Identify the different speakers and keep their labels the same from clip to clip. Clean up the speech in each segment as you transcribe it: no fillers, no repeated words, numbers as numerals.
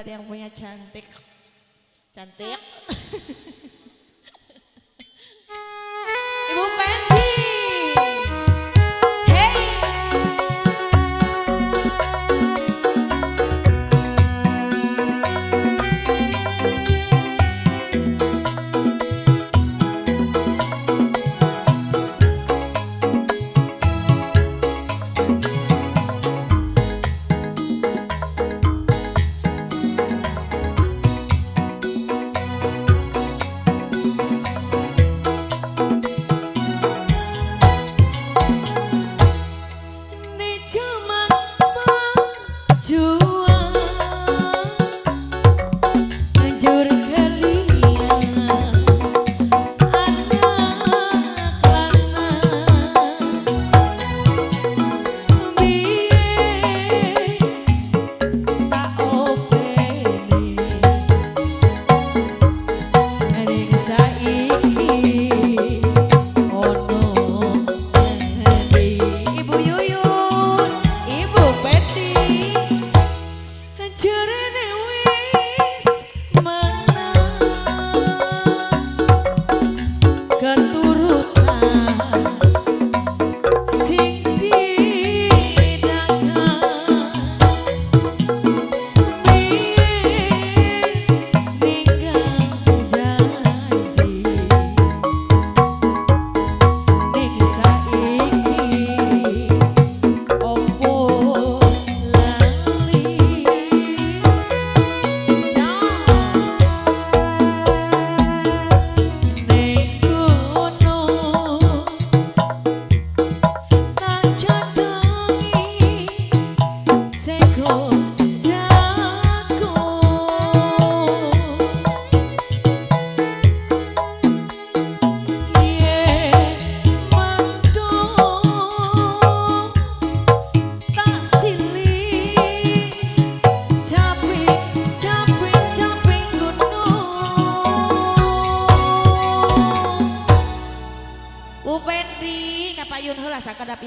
Speaker 1: Yang punya cantik. Cantik. Ibu Pendi. Hey.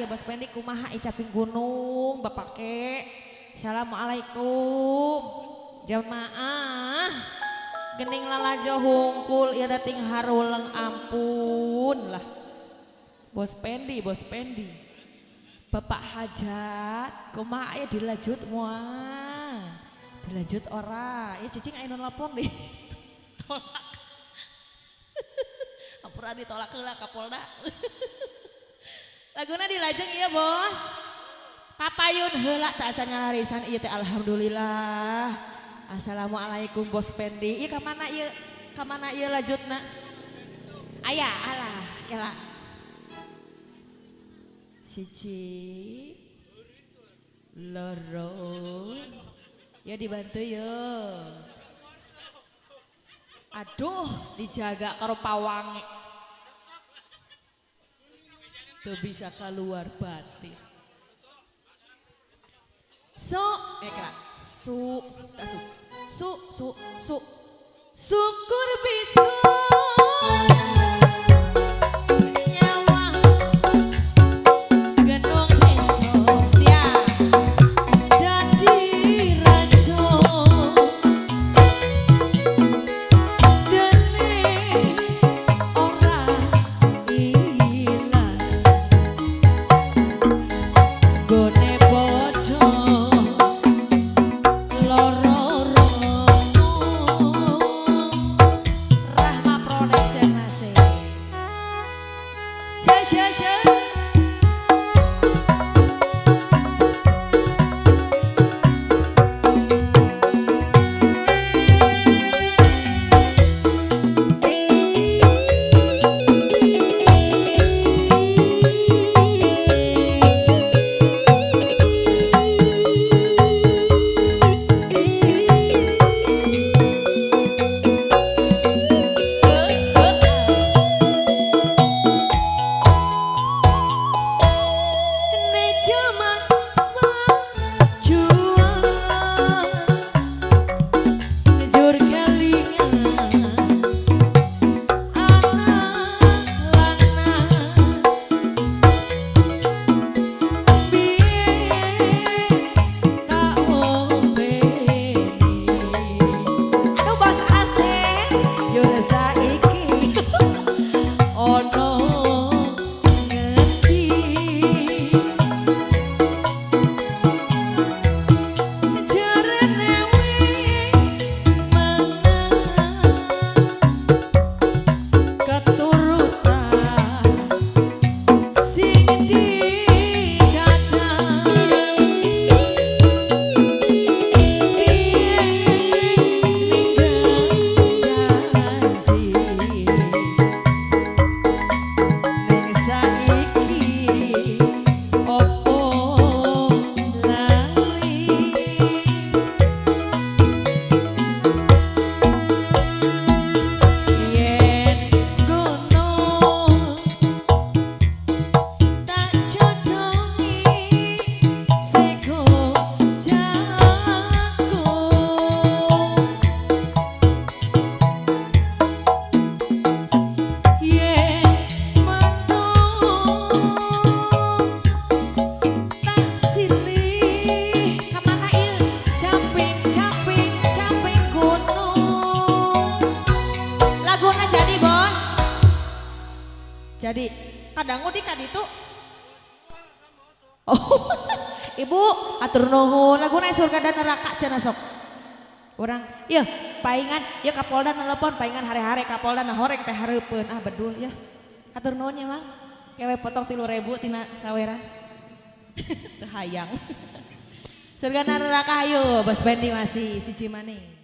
Speaker 1: Bos Pendi kumaha icaping gunung bapak ke. Assalamualaikum jemaah. Gening lalajo hungkul ieu dating haruleng ampun lah. Bos Pendi, Bos Pendi. Bapak hajat kumaha aya dilajut moal. Dilanjut ora? Ya cicing aya nu nelpon deh. Tolak. Ampura ditolak heula ka Polda. Laguna dilajeng iya bos. Papayun heula tak asa nyalarisan ieu teh alhamdulillah. Assalamualaikum Bos Pendi. Ieu ka mana ieu? Ka mana ieu lanjutna? Aya alah kela. Siji loro. Ya dibantu yo. Aduh dijaga karo pawange. Tuh bisa keluar batin. Su, su, su, su, su, su, syukur bisa. Jadi kadangu di kaditu. Oh, ibu atur nuhun laguna surga dan neraka cenah sok. Urang, ieu paingan, ieu Kapolda nelepon paingan hare-hare Kapolda na horeng teh hareupeun ah bedul ya. Atur nuhun ya Mang. Kewe potong 3.000 tina saweran. Teu hayang. Surga dan neraka ayo Bos Bendi masih siji maning.